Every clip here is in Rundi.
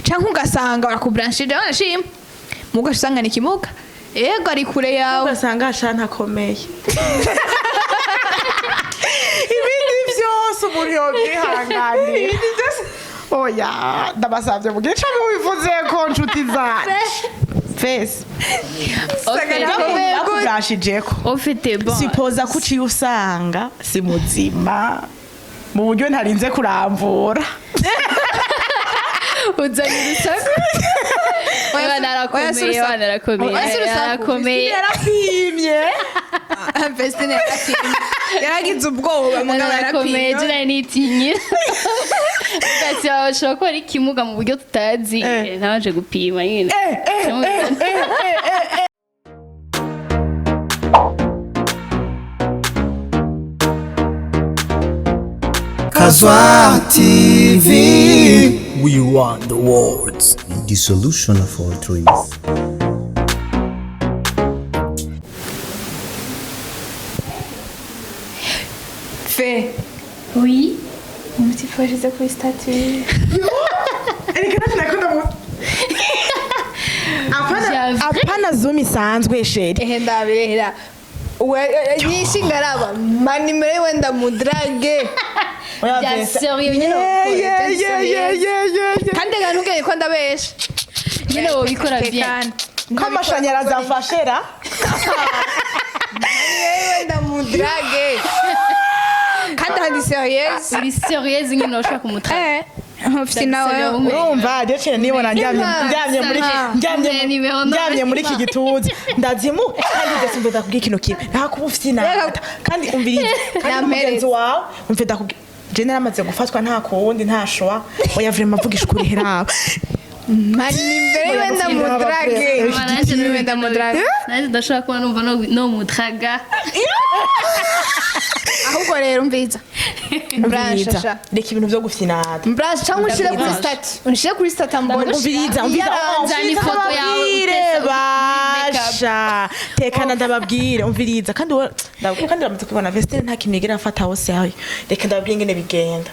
Canke ugasanga barakubranshije, wanashima, muga usanga ni kimuga, ego, ari kure yawe. Ugasanga asha ntakomeye, ibindi byose umuntu yobyihanganira. Oya, ndabasabye mugire ico mubivuze ko nshuti zanje fesi. Ntakomeye gute? Bakubranshijeko, Ufite bon. sipoza ko uciye usanga si muzima mu buryo ntarinze kuramvura. Uzanye urusaku. Oya, Oya, oya, si narakomeye. urusaku. Oya, narakomeye. Oya, si urusaku. Narakomeye. Yarapimye. Vestine yarapimye, yaragize ubwoba, mugabo Narakomeye. yarapimye. Jya nitinye ugati wawe ashobora kuba ari ikimuga mu buryo tutazi. Nabanje gupima nyine. Kazwa TV. We want the words. The solution of all dreams. Fe. Oui. Umutype washize kuri statut. Erega natwe nakunda mu apana. J'avoue. Apana zoom isanzwe, chérie. Ehe, ndabirehera nyinshi ngaraba manimero yiwe ndamudrage. Bya sérieux nyine wabikora. Kandi reka ntubwire ko ndabesha. Nyine wabikora bien. Tekana. Ko amashanyarazi afashera. Yewe, ndamudrage kandi handi sérieuse. Uri sérieuse nyine washobora kumutraga. Eh, mfite nawe. Urumva rero cyane nibona ndyamye ndyamye muri ndyamye ndyamye muri iki gituza, ndazimu kandi ndetse umva ndakubwira ikintu kimwe: nta kuba ufite inanga kandi umvirize kandi n'umugenzi wawe umva ndakubwira, je naramaze gufatwa, nta kuwundi, nta showa. Oya, vraiment, mvugisha ukuri, heraba. Manimero yiwe ndamudrage. Nanjye Ndamudrage. Nanjye ndashobora kuba numva no mutraga. Ahubwo rero umviza. Umviriza. Mbrashasha. Reka ibintu byo gufinata. Mbrasha cyangwa ushire kuri Ndamubranche. statut, unshire kuri statut mbone. Umviriza, umviriza. Zana ifoto yawe ndababwire. utese uri muri Basha tekana, ndababwire, umviriza. Kandi kandi uramaze kubibona, Vestine nta kintu yigera afata hose yawe. Reka ndababwire ingene bigenda.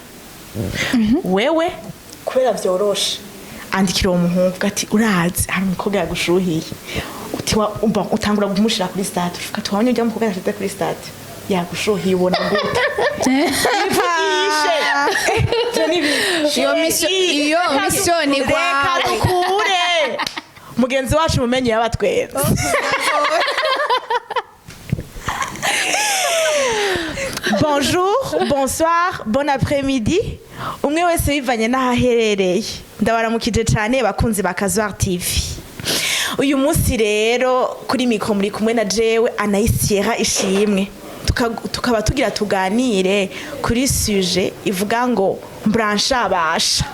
Wewe kubera vyoroshe, andikira uwo muhungu ati: "Urazi hari umukobwa yagushuhiye." Uti umva, utangura kumushira kuri statut, uvuga ati: "Wabonye ujya mukobwa yashize kuri statut yagushuhiye, ubona gute?" Ivugishe. Ivyo ni Iyo mission ni Reka kwawe. dukure mugenzi wacu mumenye yabatweza. Bonjour, bonsoir, bon après-midi, umwe wese bivanye n'aho aherereye. Ndabaramukije cyane bakunzi ba Kazwar TV. Uyu munsi rero kuri mikoro muri kumwe na jewe Anayisiera Ishimwe. Tukaba tugira tuganire kuri sujet ivuga ngo "Mbrancha basha".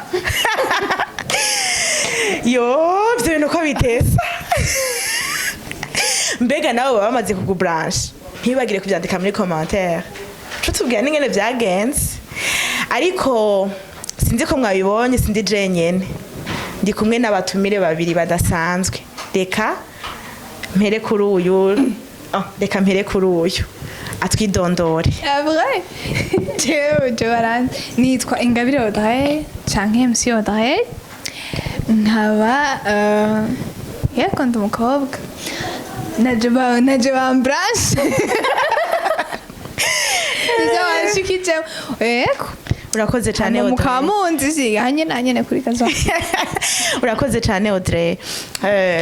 Yo, ivyo bintu ko bitesa! Mbega nawe baba bamaze kugubranche? Ntibagire kubyandika muri commentaire, tubwira n'ingene vyagenze. Ariko sinzi ko mwabibonye, sindi jenyene, ndi kumwe n'abatumire babiri badasanzwe. Reka mpere kuri uyu. Oh, reka mpere kuri uyu atwidondore. Ah, vrai? Jewe, jewe aranzi. Nitwa Ingabire Audrey canke MC Audrey. Nkaba yego, ndi umukobwa. Naje bambranche. Nivyo wanshikijemo. Yego. Urakoze cyane, Hanyuma Audrey. mukaba munzi si hanye nanyene kuri kazo. Urakoze cyane, Audrey.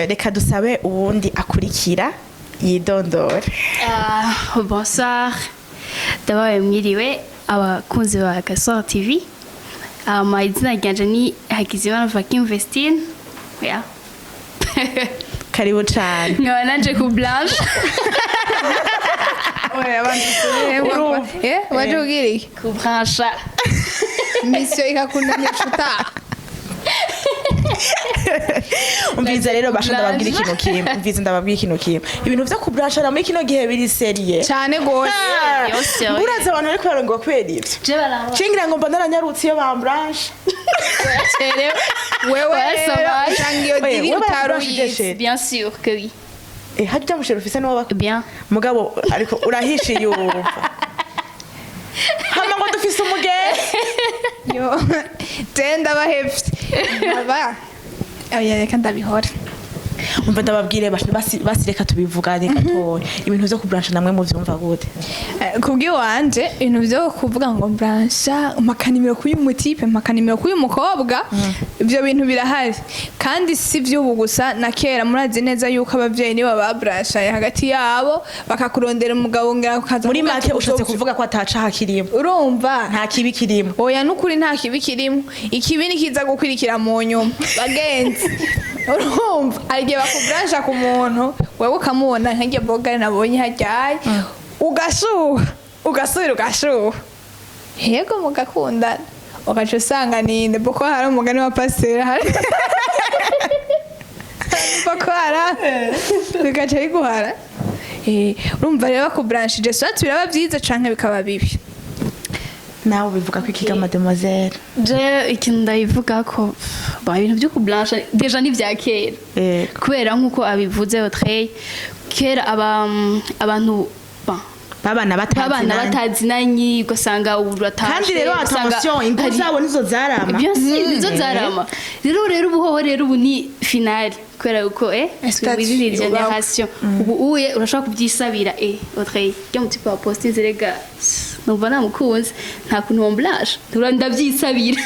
Reka dusabe uwundi akurikira yidondore. Ah, bonsoir. Ndabaye mwiriwe abakunzi ba Gasore TV. Ama izina ryanje ni Hakizimana Vakim Vestine. Yeah. Karibu cyane. Nkaba nanje ku Blanche. Oya, abantu Urumva. Eh, waje kugira iki? Ku Blanche. Mission ikakunaniza utaha. Umviriza rero basha, ndababwira Blanche. ikintu kimwe. Umviriza, ndababwira ikintu kimwe: ibintu vyo kubranshana muri kino gihe biri sérieux. Cane gose. Yo, sérieux. Urazi abantu bariko barongwa kubera ivyo. Je baraba. Cingira ngo mba naranyarutse iyo bambranche. Cerewe. Wewe rero Wasobaye. usanga iyo Oye, diri wewe barakubrashije, utaruyizi. chérie. Bien sûr que oui. Eh, harya mushero ufise niwo Bien. mugabo ariko urahishiye yumva hama ngo dufise umugenzi. Yo, je ndabahevye. Aba Oya, reka ndabihora. Umva, ndababwire, basi reka tubivugane gatoya, ibintu vyo kubrancha namwe muvyumva gute? Kubw'iwanje, ibintu vyo kuvuga ngo brancha, mpaka nimero k'uyu mutipe, mpaka nimero k'uyu mukobwa, ivyo bintu birahari, kandi si vy'ubu gusa, na kera. Murazi neza yuko abavyeyi nibo babranchaye hagati yabo, bakakurondera umugabo, ngira ukaza Muri kuvuga make ati, ushatse "Uzovyo." kuvuga ko atacaha kirimo? Urumva? Nta kibi kirimo? Oya, nukuri nta kibi kirimo. Ikibi nikiza gukwirikira mu nyuma, bagenzi. Urumva, hari igihe bakubrancha ku muntu, wewe ukamubona nk'iryo bogari nabonye hajyaye, ugashuha, ugasubira ugashuha, yego, mugakundana, ugaca usanga ninde Boko Haram, umugani wa pasiteri, hari Boko Haram, bigaca biguhara. Urumva rero, bakubranshije, soit biraba byiza canke bikaba bibi. Nawe bivuga ko ikiga, mademoiselle? Je ikintu ndabivuga ko, bon, ibintu byo kublancha déjà ni vya kera, kubera nkuko abivuze Audrey, kera abantu, bon, babana babana batazinanye. Batazinanye, ugasanga uratashe, Kandi rero, ugasanga attention, ingo zabo nizo zarama. Bien sûr, nizo zarama. Rero ubu hoho, rero ubu ni finale, kubera yuko Statut izindi yubaho. génération ubu uye urashobora kubyisabira. Audrey, ryo mutipe wa postinze, rega numva namukunze, nta kuntu womblashe, ndabyisabira.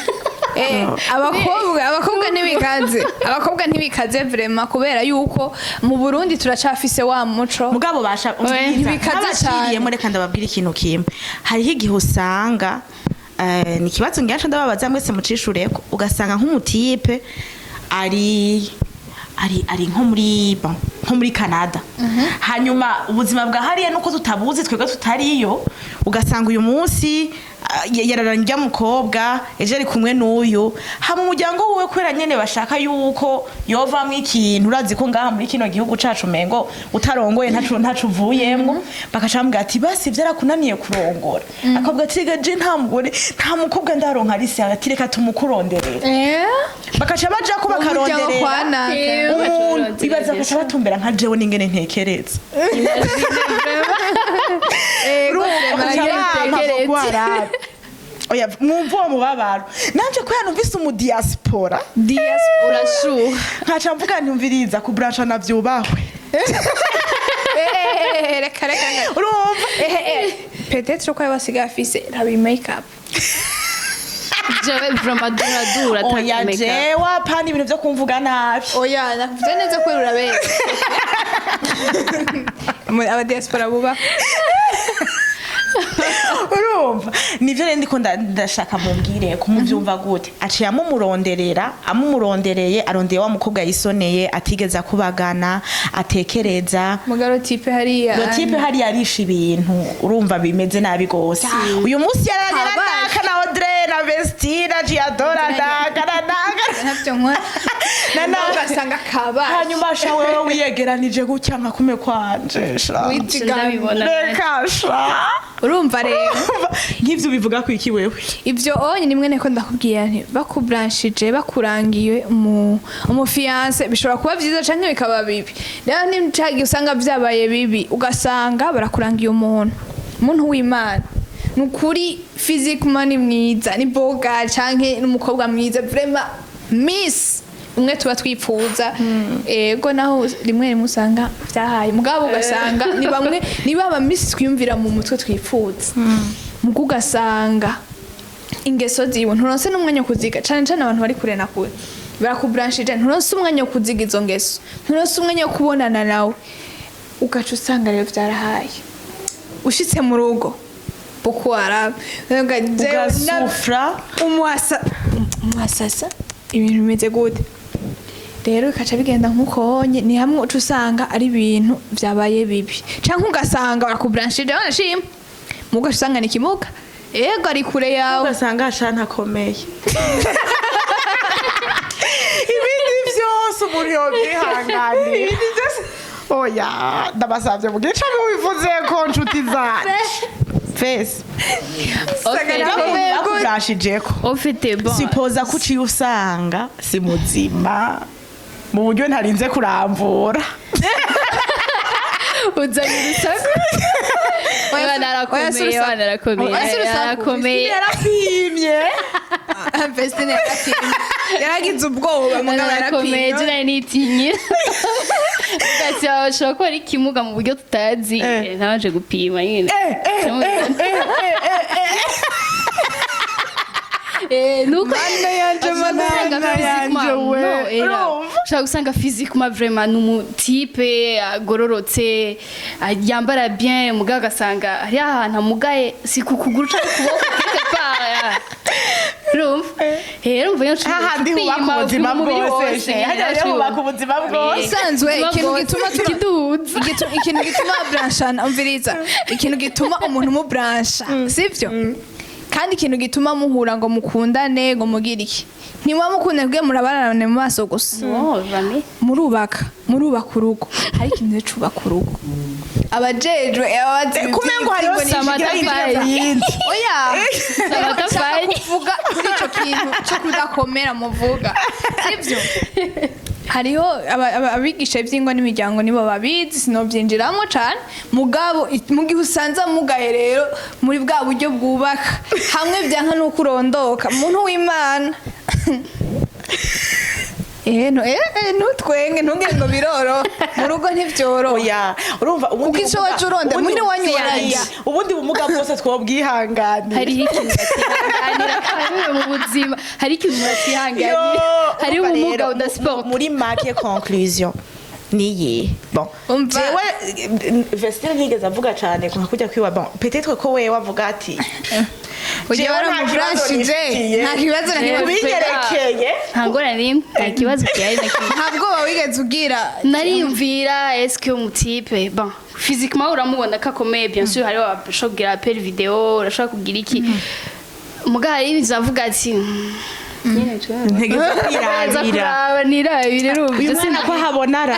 Abakobwa ntibikaze, abakobwa ntibikaze vraiment, kubera yuko mu Burundi turacafise wa muco. Mugabo basha Ntibikaze ntabaciriyemo. cane. Reka ndababwira ikintu kimwe. Hariho igihe usanga, ni ikibazo ngira ndababaza mwese mucishureko, ugasanga nk'umutipe ari nko muri, bon, nko muri Canada, hanyuma ubuzima bwa hariya nuko tutabuzi twebwe tutariyo, ugasanga uyu munsi yararanye ujya mukobwa, ejo ari kumwe n'uyu, hama umuryango wiwe, kubera nyene bashaka yuko yovamwo ikintu, urazi ko ngaha muri kino gihugu cacu umengo utarongoye ntaco uvuyemwo, bakaca bamubwira ati: "Basi vyarakunaniye kurongora." Akavuga ati: "Rega je nta mugore, nta mukobwa ndaronka." Arisi ati: "Reka tumukuronderere." Bakaca bajako Umuryango bakaronderera kwa naka. Umuntu ibaza, bakaca batumbera nka jewe n'ingene ntekereza. Vraiment, Bakaca bampa. Oya, mwumva uwo mubabaro nanje kubera numvise umudiaspora. Diaspora. Urashuha. Nkaca mvuga ntumviriza, kubrancha navyubahwe. Reka, reka, reka. Urumva? Peut-être ko basigaye afise rabi make up. Jewe vraiment duradura. Oya, jewe apana ibintu vyo kumvuga nabi. Oya, nakuvuze neza ko urabera aba diaspora buba. Urumva, nivyo rero ndiko ndashaka mumbwire kumuvyumva gute. Aciye amumuronderera, amumurondereye, arondeye wa mukobwa yisoneye, atigeze akubagana, atekereza. Mugaro type hariya. Le type hariya arisha ibintu, urumva bimeze nabi gose. Uyu munsi yaranye na Habaye. naka na Audrey na Vestina Giadora naka na naka. Ntavyo nkora. Na ugasanga kabaye. Hanyuma sha, wewe wiyegeranije gutya nka kume kwanje sha. Ndabibona. Reka sha. Urumva rero, nk'ivyo bivuga ku iki wewe? Ibyo onye nimwe niko ndakubwira nti bakubranshije, bakurangiye umufiancé, bishobora kuba byiza canke bikaba bibi. Rero nicagiye usanga vyabaye bibi, ugasanga barakurangiye umuntu w'Imana, ni ukuri, physiquement ni mwiza, ni boga canke n'umukobwa mwiza vraiment, miss umwe tuba twipfuza. Ego, naho rimwe rimwe usanga vyahaye, mugabo ugasanga ni bamwe, ni baba miss twiyumvira mu mutwe twipfuza, mugo ugasanga ingeso ziwe nturonse n'umwanya wo kuziga, cane cane abantu bari kure na kure, barakubranshije, nturonse umwanya wo kuziga izo ngeso, nturonse umwanya wo kubonana nawe, ugaca usanga rero vyarahaye, ushitse mu rugo Boko Haram. Ugasufra. Umuhasa umuhasasa, ibintu bimeze gute rero, bikaca bigenda nk'uko nye ni hamwe uca usanga ari ibintu vyabaye bibi, canke ugasanga barakubranshije, wanashima, mugaca usanga ni ikimuga, ego, ari kure yawe. Ugasanga sha ntakomeye, ibindi byose umuntu yobyihanganira. Oya, ndabasabye mugice mubivuze ko nshuti zanje fesi. Okay. Bakubrashijeko, Ufite, bon. sipoza ko uciye usanga si muzima mu buryo ntarinze kuramvura. Uzanye urusaku. Oya, Abana oya, si arakomeye. urusaku. Abana arakomeye. Oya, si urusaku. Arakomeye. Yarapimye. Vestine yarapimye, yaragize ubwoba, mugabo Arakomeye. yarapimye. Je nari nitinyira. Ati ashobora kuba ari ikimuga mu buryo tutazi. Ntabanje gupima nyine. Nuko Mana yanje, ushobora gusanga Mana physiquement- yanje we. No, era. Urumva? Ushobora gusanga physiquement vraiment ni umu type agororotse, yambara bien, mugabo ugasanga hariho ahantu amugaye, si ku kuguru canke ukuboko, quelque part, ya. Urumva rero, umva iyo nshoboye Hahandi hubaka gupima, ubuzima upima umubiri bwose. wose, Hajya rero hubaka ubuzima bwose. Usanzwe ikintu gituma kiduhuza. Ikintu gituma branchana, umviriza, ikintu gituma umuntu mubrancha, sivyo? Kandi ikintu gituma muhura ngo mukundane, ngo mugire iki, ntimuba mukundane kugira murabarane mu maso gusa. Oh, jamais. Murubaka urugo. Hari ikintu rero cubaka urugo, abajejwe ababazi. Kumengo hariho Amatafari. sinjigira yindi. Oya. Amatafari. Nshaka kuvuga kuri ico kintu cyo kudakomera muvuga, sivyo? Hariho abigisha iby'ingo n'imiryango, nibo babizi, sinobyinjiramo cane. Mugabo mu gihe usanze amugaye rero muri bwa buryo bwubaka hamwe, byanka nuko urondoka, muntu w'Imana. No, ntutwenge, ntugire ngo biroro mu rugo, ntivyoroha. Oya, urumva ubundi Kuko ico waca uronda, ubundi muhira iwanyu wararya. Ubundi bumuga bwose twobwihanganira. Hariho ikintu batihanganira kamwe mu buzima, hari ikintu batihanganira, hariho Urumva ubumuga rero, udasipota. Muri make, conclusion niyi, bon, Umva. jewe Vestine ntigeze avuga cane nka kujya kwiwa. Bon, peut-être ko wewe avuga ati Ujya jewe nta kibazo waramubranshije nifitiye. nta kibazo na kimwe. Kubinyerekeye. Nta ngorane n'imwe, nta kibazo gihari na kimwe. Nta bwoba wigeze ugira? Nariyumvira, est-ce que umu type, bon, physiquement uramubona ko akomeye, bien sûr, hariho abashobora kugira appel vidéo, urashobora kugira iki, muga hari ibintu avuga ati nyine Ntegeza nza kwirabira. kuraba nirabire, urumva. Uyu mwana ko habonara.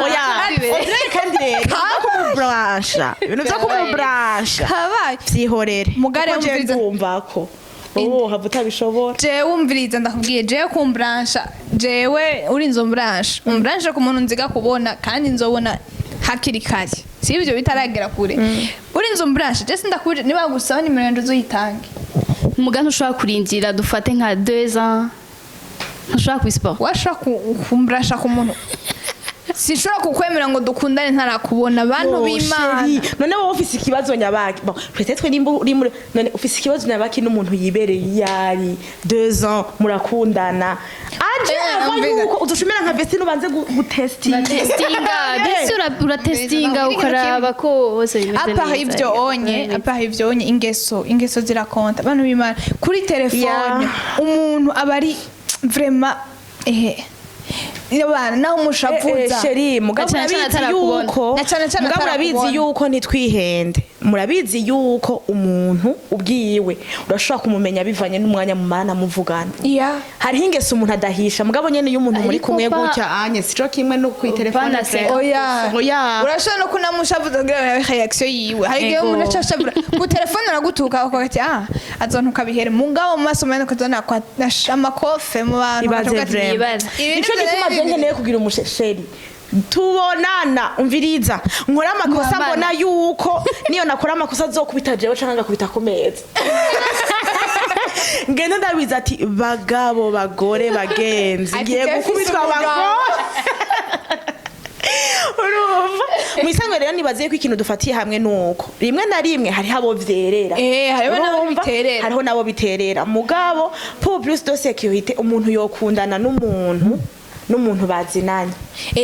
Oya. Audrey, kandi rero ibintu byo kumubrancha, ibintu byo kumubrancha Kabaye. vyihorere. Mugare Kuko je wumviriza. ndumva ko wowe hava utabishobora. Jewe wumviriza, ndakubwiye, jewe kumbrancha, jewe urinze umbrancha, umbrancha ku muntu nziga kubona kandi nzobona hakiri kare, si ibyo bitaragera kure. Urinze umbrancha, je sindakuje, niba gusaba nimero yanje uzoyitange. Muga ntushobora kurindira, dufate nka 2 ans, ntushobora kubisipora? Washobora kumbrancha ku muntu, sinshobora kukwemera ngo dukundane ntarakubona, bantu Oh, b'Imana. chérie, none wowe ufise ikibazo nyabaki? Bon, peut-être nimba uri muri, none ufise ikibazo nyabaki n'umuntu yibereye iyari 2 ans murakundana, aje ava Umviriza. yuko uzoshumira nka Vestine, ubanze gutestinga. Uratestinga, mbese uratestinga ukaraba ko hose bimeze À part neza. ivyo onye, à part ivyo onye, ingeso zirakonta, bantu b'Imana. Kuri telefone umuntu aba ari vraiment ehe abana naho umushavuza. Chérie, mugabo Na cane cane murabizi atarakubona. yuko Na cane cane mugabo murabizi atarakubona. yuko ntitwihende, murabizi yuko umuntu ubwiwe urashobora kumumenya bivanye n'umwanya mumana muvugana. Hariho ingeso umuntu adahisha, mugabo nyene iyo umuntu muri Ariko kumwe gutya anye, sico kimwe no kwitelefone. Pana se- Oya. Oya. Urashobora no kunamushavuza kugira ngo urabe reaction yiwe. Hari igihe Ego. umuntu aca ashavura ku telefone, aragutuka, ukavuga ati ah, azontuka bihere, mugabo mu maso mane ukazona kwa amakofe mu bantu. Ibaze. Ukavuga ati, Vraiment. Ibaze. Ibi Nico nivyo gituma rero je nkeneye kugira umushesheri tubonana. Umviriza, nkora amakosa, Muhambana. mbona yuko niyo nakora amakosa azokubita jewe canke agakubita ku meza, ngende ndabizi ati bagabo, bagore, bagenzi, Ati, ngiye "Jewe mfise gukubitwa umugabo." abagore. Urumva, mwisanzwe rero nibaziye ko ikintu dufatiye hamwe nuko rimwe na rimwe hariho abo vyerera. Hariho n'abo Urumva? biterera. Hariho nabo biterera, mugabo pour plus de sécurité umuntu yokundana n'umuntu bazinanye.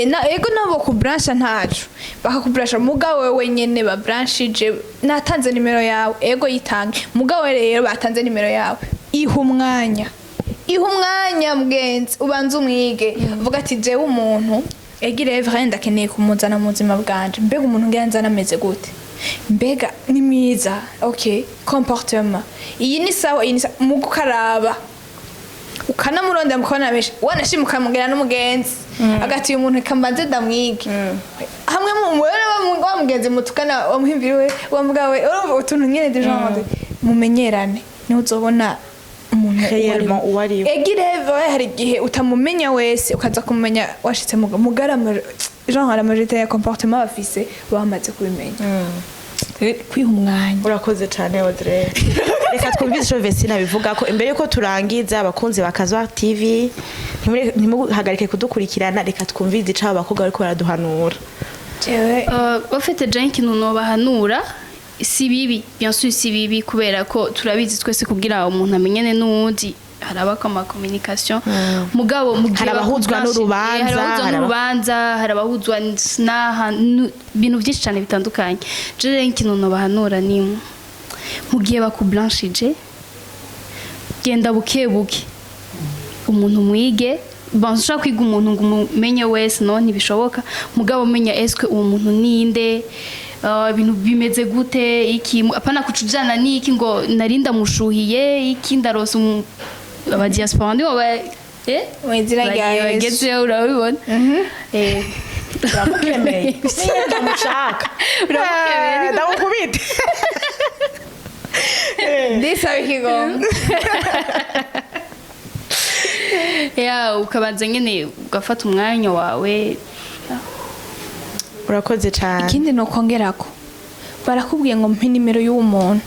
Na ego, nabo kubrancha ntaco bakakubrancha, mugabo wewe nyene babranchije, natanze nimero yawe, ego yitange. Mugabo rero batanze nimero yawe, iha umwanya, iha umwanya mugenzi, ubanze umwige, uvuga ati jewe umuntu egire vrai ndakeneye kumuzana mu buzima bwanje, mbega umuntu ngira nzana ameze gute, mbega ni mwiza, okay, comportement iyi ni sawa, iyi ni sawa, mu gukaraba ukanamurondera mukabona benshi, wanashima ukamubwira n'umugenzi, agati uyu muntu reka mbanze ndamwige, hamwe mu wewe wa mugenzi mutukana, wamuhimbira we, wa mugabo we, urumva utuntu nyene de genre mumenyerane, niho uzobona umuntu uwo ari we. Réellement uwo ari we. Egire hari igihe utamumenya wese, ukaza kumenya washitse mu mugarama. Genre la majorité ya comportement bafise bamaze kubimenya. Kwiha umwanya. Urakoze cyane, Audrey. Reka twumvise ico Vestine abivuga ko imbere yuko turangiza. Abakunzi ba Kazwa TV, ntimuhagarike kudukurikirana. Reka twumvise ico abo bakobwa bariko baraduhanura. Jewe Bafite jean, ikintu nobahanura, si bibi, bien sûr si bibi, kubera ko turabizi twese, kugira umuntu amenyane n'uwundi haraba ama communication. Mugabo mu gihe Hari abahuzwa n'urubanza, hari abahuzwa n'urubanza, hari abahuzwa ibintu byinshi cyane bitandukanye. Je rero ikintu nobahanura ni mu gihe bakublanchije, genda buke buke, umuntu mwige. Bon, ushobora kwiga umuntu ngo umumenye wese, no ntibishoboka. Mugabo menya eske uwo muntu ninde, ibintu bimeze gute, iki apana kucujana niki ngo nari ndamushuhiye iki, ndarose aba diaspora ndibo ba Mu izina rya bagiye Yesu. bagezeyo, urabibona. Uramukemeye, ndamushaka. Uramukemeye. Ndamukubite. Ndisaba ikigongo. Ya, ukabanza nyene ugafata umwanya wawe. Urakoze cyane. Ikindi nokongerako, barakubwiye ngo mpe nimero y'uwo muntu,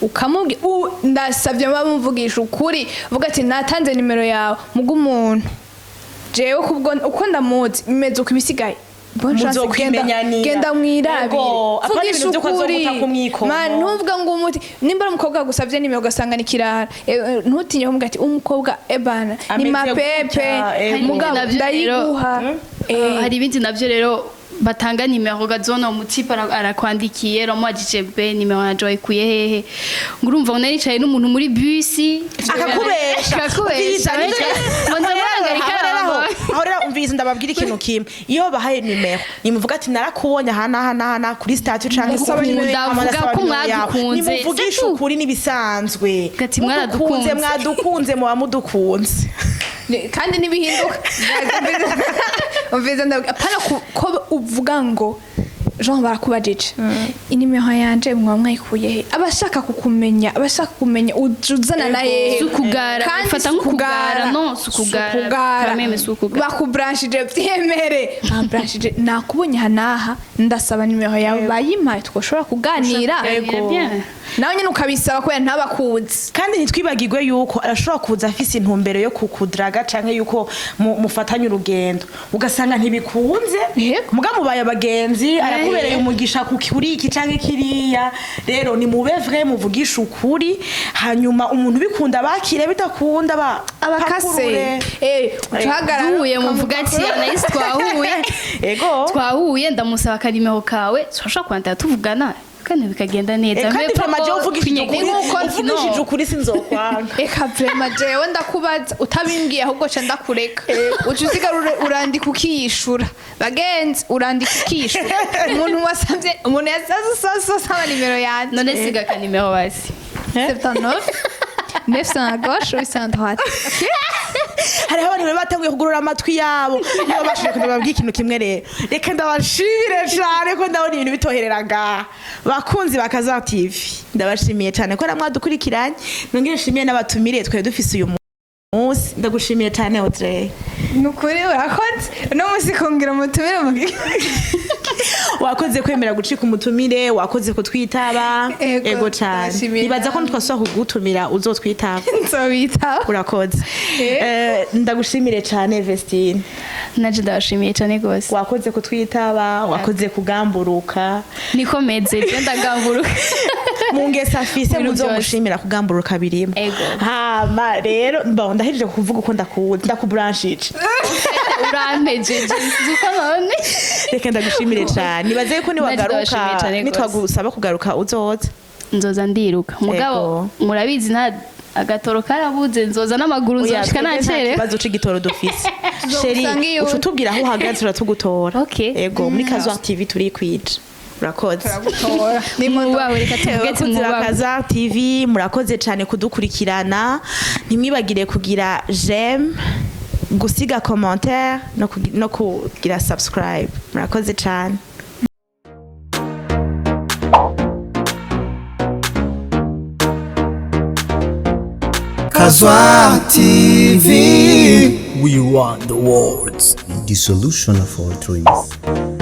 ukamubwira ndasabye muba muvugisha ukuri, uvuga ati natanze nimero yawe, muga umuntu jewe kubwo uko ndamuzi bimeze uko, ibisigaye bonne chance, Muzokwimenyanira. genda mwirabire. Ego, apana Vugisha ibintu vy'uko ukuri. azoguta ku mwikomo. Man, ntuvuga ngo umuti nimba ari umukobwa agusabye nimero ugasanga ni kirara, ntutinye kumubwira ati umukobwa ebana ni Ameze mapepe gutya, ego. mugabo Hari ibindi navyo rero- ndayiguha. Hari ibindi navyo rero batanga nimero, gazona umutipe arakwandikiye, uramwajije be nimero yanje wayikuye hehe? Ngo urumva ngo naricaye n'umuntu muri bisi. Akakubesha. Akakubesha. Umviriza, Ngo ndamuhagarika. Aho rero umviriza, ndababwira ikintu kimwe: iyo bahaye nimero, nimuvuga ati narakubonye aha n'aha n'aha n'aha kuri statut canke Ndasaba kuri nimero. hama Ndavuga ndasaba ko nimero yawe. mwadukunze. Nimuvugishe C'est tout. ukuri n'ibisanzwe. Gati Mudukunze, mwaradukunze. mwadukunze, muba mudukunze. Kandi ntibihinduka. Umviriza, ndabwira apana ko uvuga ngo Jean barakubajije inimero yanje mwaba mwayikuye he, abashaka kukumenya, abashaka kumenya uzana na hehe. Si ukugara, Kandi fata si nk'ukugara, no, si ukugara. Quand même, si ukugara. Bakubranshije, byemere bambranshije, nakubonye aha n'aha, ndasaba nimero yawe, bayimpaye, twashobora kuganira. Kuganira, bien. Nawe nyine ukabisaba kubera ntabakuzi. Kandi ntitwibagirwe yuko arashobora kuza afise intumbero yo kukudraga canke yuko mufatanye urugendo, ugasanga ntibikunze. Yego. Muga mubaye abagenzi, arakubereye umugisha ku kuri iki canke kiriya. Rero ni mube vrai, muvugishe ukuri, hanyuma umuntu bikunda bakire, bidakunda ba Abakase pakurure. Uhagarara. Duhuye muvuga ati Anaïs twahuye. Ego. Twahuye, ndamusaba akanimero kawe, turashobora kwandika tuvugana kandi bikagenda neza. Kandi Mbe vraiment jewe uvugishije ukuri, Nkuko uvugishije ukuri sinzokwanga. Eka vraiment, jewe ndakubaza utabimbwiye, ahubwo ca ndakureka, uca usigara urandika ukiyishura. Bagenzi, urandika ukiyishura. Umuntu wasavye, umuntu yasaba nimero yanje. None siga akanimero basi. 79 900 à gauche, 800 à droite. Hariho abantu bari batanguye kugurura amatwi yabo, niba bashije ndababwira ikintu kimwe. Rero reka ndabashimire cyane ko ndabona ibintu bitoherera ngaha. Bakunzi ba Kaza TV, ndabashimiye cyane ko namwadukurikiranye. Nongere nshimiye n'abatumire twari dufise uyu munsi. Ndagushimiye cyane, Audrey. Ni ukuri urakoze uno munsi kungira umutumire mu Wakoze kwemera gucika umutumire, wakoze kutwitaba. Ego, ego cyane. ndashimiye Nibaza ko nawe. nitwasubira kugutumira uzotwitaba. Nzobitaba. Urakoze. Ndagushimire cyane, Vestine. Naje ndabashimiye cyane rwose. Wakoze kutwitaba, wakoze kugamburuka. Niko meze je, ndagamburuka. Mu ngeso afise Ibintu byose. muzomushimira kugamburuka birimo. Ego. Hama rero bon, ndahejeje kuvuga uko ndakuzi, ndakubranshije. Urampejeje, sinzi uko none. Reka ndagushimire cyane, nibaze ko Naje ndabashimiye niwagaruka cane rwose. nitwagusaba kugaruka uzoza. Nzoza ndiruka, mugabo Ego. murabizi nta agatoro karabuze, nzoza n'amaguru. Oya, Nzoshika twebwe nta nacerewe. kibazo c'igitoro dufise, chérie. Tuzogusanga iyo Uca utubwira aho uhagaze, turatugutora. Okay. Ego, muri Kazuar TV turikwije. Urakoze. Turagutora. Mwubawe, reka tuvuge ati Abakunzi ba mwubawe. Kazuar TV, murakoze cyane kudukurikirana. Ntimwibagire kugira j'aime, gusiga commentaire no kugira subscribe. Murakoze cyane. Kazwa TV. We run the world. The solution of all dreams.